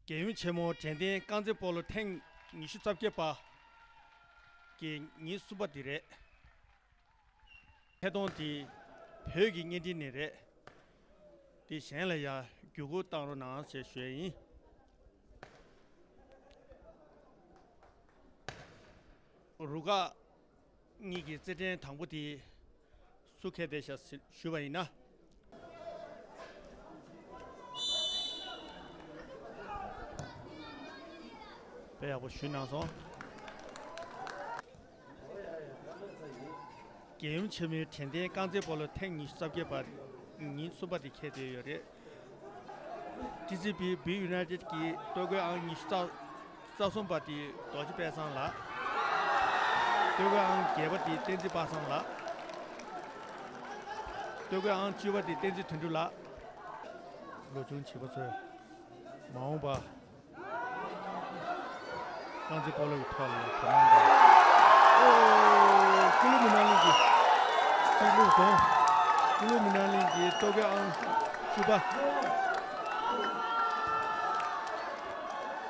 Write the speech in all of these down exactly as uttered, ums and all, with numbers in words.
རྒྱལ་ཡུམ་ཆེན་མོ་དྲན་རྟེན་རྐང་རྩེད་སྤོ་ལོ་ཐེངས་ཉི་ཤུ་རྩ་བརྒྱད་པ་གི་ཉིན་གསུམ་པ་འདི་རེད། ཐད་གཏོང་འདི་བོད་ཀྱི་བརྙན་འཕྲིན་ནས་རེད། འདི་གཞན་ལ་ཡང་བརྒྱུད་སྐུར་བཏང་རོགས་གནང་ཞེས་ཞུ་ཡ་ཡིན། རུ་ཁག་གཉིས་ཀྱི་རྩེད་འགྲན་དང་པོ་དེ་སུ་འཁེལ་བསྡད་ཤག་ཞུས་པ་ཡིན་ན། དཔེ་ཡག་པོ་ཞུས་གནང་སོང་། རྒྱལ་ཡུམ་ཆེན་མོའི་དྲན་རྟེན་རྐང་རྩེད་སྤོ་ལོ་ཐེངས་ཉི་ཤུ་རྩ་བརྒྱད་པ་ཉིན་གསུམ་པ་དེ་འཁེལ་བསྡད་ཡོད་རེད། ཊི་སི་བི་བི་ཡུ་ནའི་ཊེཌ་ཀྱི་ལྟོ་གོས་ཨང་ཉི་ཤུ་རྩ་རྩ་གསུམ་པ་དེ་རྡོ་རྗེ་དཔལ་བཟང་ལགས། ལྟོ་གོས་ཨང་བརྒྱད་པ་དེ་བསྟན་འཛིན་པ་སངས་ལགས། ལྟོ་གོས་ཨང་བཅུ་པ་དེ་བསྟན་འཛིན་དོན་གྲུབ་ལགས། ལོ་ཆུང་བྱིས་པ་ཚོས་མ་འོངས་པ་རྐང་རྩེད་སྤོ་ལོ་ཡི་ཐོག་ལ་དོ་སྣང་དང་། ཨོ། ཀུ་ལུ་མི་ནང་གླིང་གི་སྤྲིན་ཕུང་བཟུང་། ཀུ་ལུ་མི་ནང་གླིང་གི་ལྟོ་གོས་ཨང་བཅུ་པ།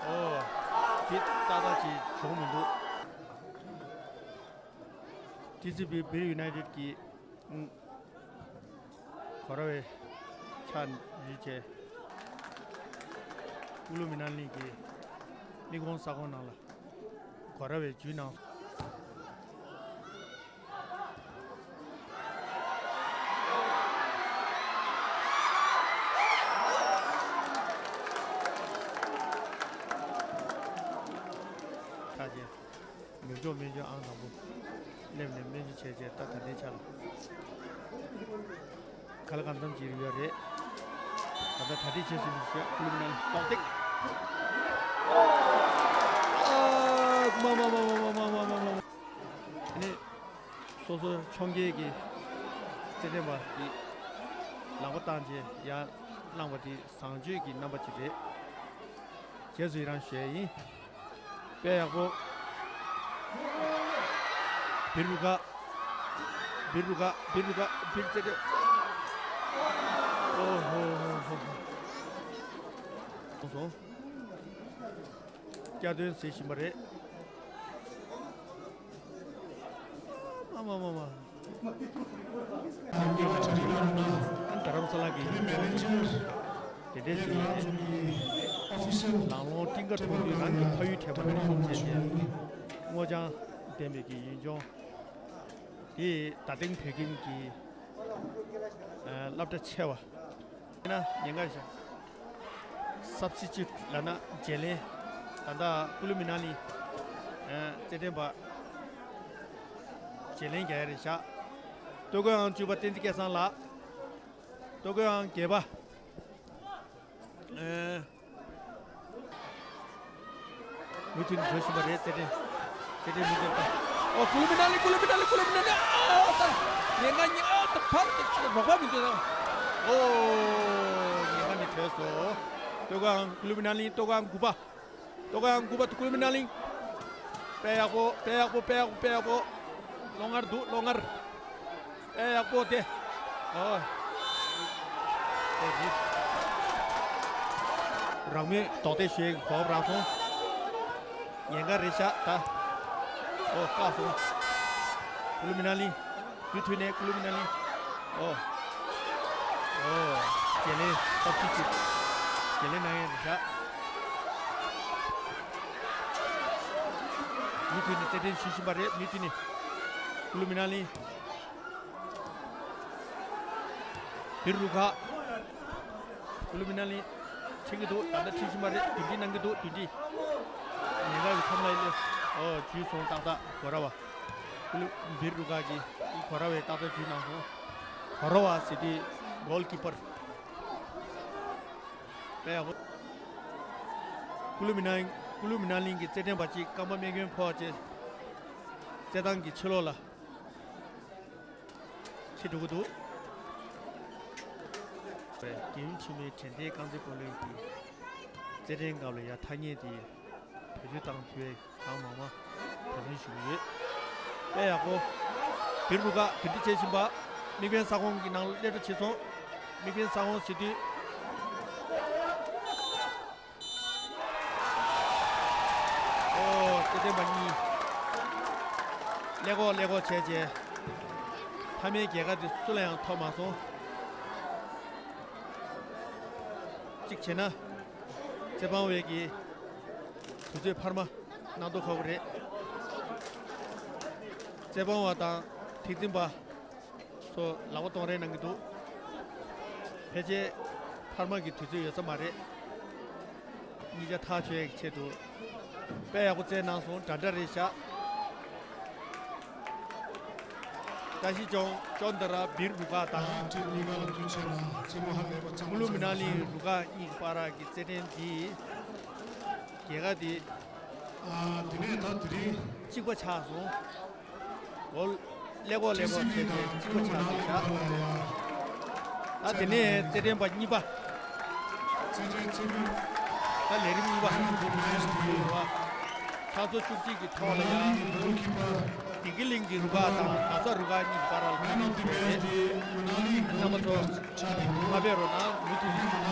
ཨོ། དེ་ཏག་ཏག་ཅིག་བྱུང་མི་འདུག་ཊི་སི་བི་བི་ཡུ་ནའི་ཊེཌ་ཀྱི་གོ་ར་བའི་ཕྱག་ཡིད་ཆེས། ཀུ་ལུ་མི་ནང་གླིང་གི་མིག་ཀོང་ས་ཁོངས་ནང་ལ་གོ་ར་བའི་ཇུས་གནང་། ཆ་ཆེ། མྱུར་མགྱོགས་སྨན་བཅོས་ཨང་དང་པོ་སླེབས་ནས་སྨན་བཅོས་བྱས་རྗེས་ད་ད་ལྟའི་ཆ་ལ་ག་ལ་གང་འཚམ་ཅིག་ཡོད་རེད། ད་ལྟ་གྲ་སྒྲིག་བྱེད་བཞིན་པའི་ཞོལ་ཀུ་ལུ་མི་ནང་ལོག་སྟེགས། ཨ་མ་མ། ཨ་ནི་སོ་སོ་འཕྱོངས་རྒྱས་ཀྱི་རྩེད་འགྲན་པ་འདི་ལག་པ་བཏང་རྗེས་ཡར་བླངས་པ་འདི་བཟང་སྤྱོད་ཀྱི་རྣམ་པ་ཅིག་རེད། རྗེས་སུ་ཡི་རང་ཞུ་ཡ་ཡིན། དཔེ་ཡག་པོ། བིར་རུ་ཁག་བིར་རུ་ཁག་བིར་རུ་ཁག་བིར་རྩེད་འགྲན། ཨོ་ཧོ་ཧོ་ཧོ་ཧོ། སོང་སོང་། བསྐྱར་ཟློས་ཟེར་བཞིན་པ་རེད། མ་མ་མ་མ། རྡ་རམ་ས་ལ་གི་དེ་འདྲའི་ཞིག་ལ་ནི་ལང་ལོང་སྤྲིན་ཁ་མཐོང་དུས་རང་གི་ཕ་ཡུལ་དྲན་པ་རེད་གསུངས་བྱས་ཏེ་སྔོ་ལྗང་ལྡན་པའི་གི་ཡུལ་ལྗོངས་དེ་ད་ཐེངས་བོད་ཁྱིམ་གྱི་སློབ་གྲྭ་ཆེ་བ། ན་ཉེན་ཁ་ཤ། སབ་སི་ཅུ་ལབ་ན་བརྗེ་ལེན། ད་ལྟ་ཀུ་ལུ་མི་ནང་གླིང་རྩེད་འགྲན་པ་བརྗེ་ལེན་རྒྱག་ཡ་རེད་ཤག་ལྟོ་གོས་ཨང་བཅུ་པ་བསྟན་འཛིན་སྐལ་བཟང་ལགས། ལྟོ་གོས་ཨང་བརྒྱད་པ། མུ་མཐུད་ནས་འགྲོ་བཞིན་པ་རེད། རྩེད་འགྲན། རྩེད་འགྲན་མུ་མཐུད་པ། ཨོ། ཀུ་ལུ་མི་ནང་གླིང་། ཀུ་ལུ་མི་ནང་གླིང་། ཀུ་ལུ་མི་ནང་གླིང་། ཨ་ད། ཉེན་ཁ་ཉེན་ཨ་ད་ཕར་ད་ཅི་རོགས་པ་མི་འདུག་ད། ཨོ། ཉེན་ཁ་ནི་ཐོས་སོ། ལྟོ་གོས་ཨང་། ཀུ་ལུ་མི་ནང་གླིང་ལྟོ་གོས་ཨང་དགུ་པ། ལྟོ་གོས་ཨང་དགུ་པ་ཀུ་ལུ་མི་ནང་གླིང་། དཔེ་ཡག་པོ། དཔེ་ཡག་པོ། དཔེ་ཡག་པོ། དཔེ་ཡག་པོ། ལོ་ངར་འདུག་ལོ་ངར། ཨེ་ཡག་པོ་དེ། ཨོ། དེ་རེད། རང་མོས་རྡོག་རྡེག་ཞུ་ཡས་ཀྱི་གོ་སྐབས་རག་སོང་། ཉེན་ཁ་རེད་ཤག་ད། ཨོ། བཀག་སོང་། ཀུ་ལུ་མི་ནང་གླིང་། མུ་མཐུད་ནས་ཀུ་ལུ་མི་ནང་གླིང་། ཨོ། ཨོ། བརྗེ་ལེན་སབ་སི་ཅུ་ཊི། བརྗེ་ལེན་གནང་ཡས་རེད་ཤག་མུ་མཐུད་ནས་རྩེད་འགྲན་ཞུ་བཞིན་པ་རེད། མུ་མཐུད་ནས་ཀུ་ལུ་མི་ནང་གླིང་། བིར་རུ་ཁག་ཀུ་ལུ་མི་ནང་གླིང་ཁྲིད་ཀྱི་འདུག་ད་ལྟ་ཁྲིད་བཞིན་པ་རེད། བདུན་ཁྲིད་གནང་གི་འདུག་བདུན་ཁྲིད། ཉེན་ཁ་གི་མཚམས་ལ་སླེབས། ཨོ། འཇུས་སོང་། ཏག་ཏག་གོ་ར་བ། ཀུ་ལུ་བིར་རུ་ཁག་གི་གོ་ར་བས་ཏག་ཏག་འཇུས་གནང་སོང་། གོ་ར་བ་ཟེར་དུས་གོལ་ཀི་པར། དཔེ་ཡག་པོ། ཀུ་ལུ་མི་ནང་། ཀུ་ལུ་མི་ནང་གླིང་གི་རྩེད་འགྲན་པ་གཅིག་རྐང་པ་རྨས་སྐྱོན་ཕོག་བྱས། རྩེད་ཐང་གི་ཕྱི་ལོགས་ལ་ཁྲིད་འགྲོ་གི་འདུག་རྒྱལ་ཡུམ་ཆེན་མོའི་དྲན་རྟེན་རྐང་རྩེད་སྤོ་ལོའི་གི་རྩེད་འགྲན་སྐབས་ལ་ཡ་ཐ་སྙད་དེ་བེད་སྤྱོད་བཏང་ཐུབ་པའི་གང་མང་མང་དོ་སྣང་ཞུ་གི་ཡོད། དཔེ་ཡག་པོ། བིར་རུ་ཁག་བདུན་ཁྲིད་བྱེད་བཞིན་པ། དམིགས་འབེན་ས་ཁོངས་ཀྱི་ནང་ལ་སླེབས་འགྲོ་བྱེད་སོང་། དམིགས་འབེན་ས་ཁོངས་ཟེར་དུས། ཀླད་ཀོར་ཀླད་ཀོར་བྱས་རྗེས། མཐའ་མའི་རྒྱལ་ཁ་དེ་སུ་ལ་ཡང་ཐོབ་མ་སོང་། གཅིག་བྱས་ན། རྩེད་འབང་བའི་གི་དུས་ཚོད་འཕར་མ་གནང་མདོག་ཁ་པོ་རེད། རྩེད་འབང་བ་དང་མཁྲེགས་འཛིན་པ་ཚོ་ལག་པ་གཏོང་རེས་གནང་གི་འདུག་ཕལ་ཆེར་འཕར་མ་གི་དུས་ཚོད་ཡོད་ས་མ་རེད། གཉིས་ཆ་ཐག་ཆོད་ཡག་གི་ཆེད་དུ། དཔེ་ཡག་པོ་རྩེད་གནང་སོང་། འདྲ་འདྲ་རེད་ཤག་བཀྲ་ཤིས་ལྗོངས་ཅོན་ཏ་ར་བིར་རུ་ཁག་དང་། ཨ་ཁྲིད་གཉིས་ཀ་ལ་ཐུགས་ཆེ་གནང་། རྩེད་མོ་ཧ་ལས་པ་གཙང་མ་ཀུ་ལུ་མི་ན་ལི་རུ་ཁག་གཉིས་ཀྱི་བར་གྱི་རྩེད་འགྲན་འདི་རྒྱལ་ཁ་འདི་ཨ་དེ་ནས་ད་དེ་རིང་གཅིག་པ་ཆགས་སོང་། འོ། ཀླད་ཀོར་ཀླད་ཀོར་བྱས་ཏེ་གཅིག་པ་ཆགས་ཏེ་བཞག་ད་དེ་ནས་རྩེད་འགྲན་པ་གཉིས་པ། ད་ལས་རིམ་གཉིས་པ། ཕྱག་ཚོ་བཅུ་གཅིག་གི་ཐོག་ལ་ཡང་བདེ་སྐྱིད་གླིང་གི་རུ་ཁག་དང་རྡ་ས་རུ་ཁག་གཉིས་ཀྱི་བར་ལ་ཁ་ཤས་ཤིག་ཡོད་རེད། རྣམ་པ་ཚོ་མ་ཕེབས་རོགས་གནང་། མུ་མཐུད་ནས་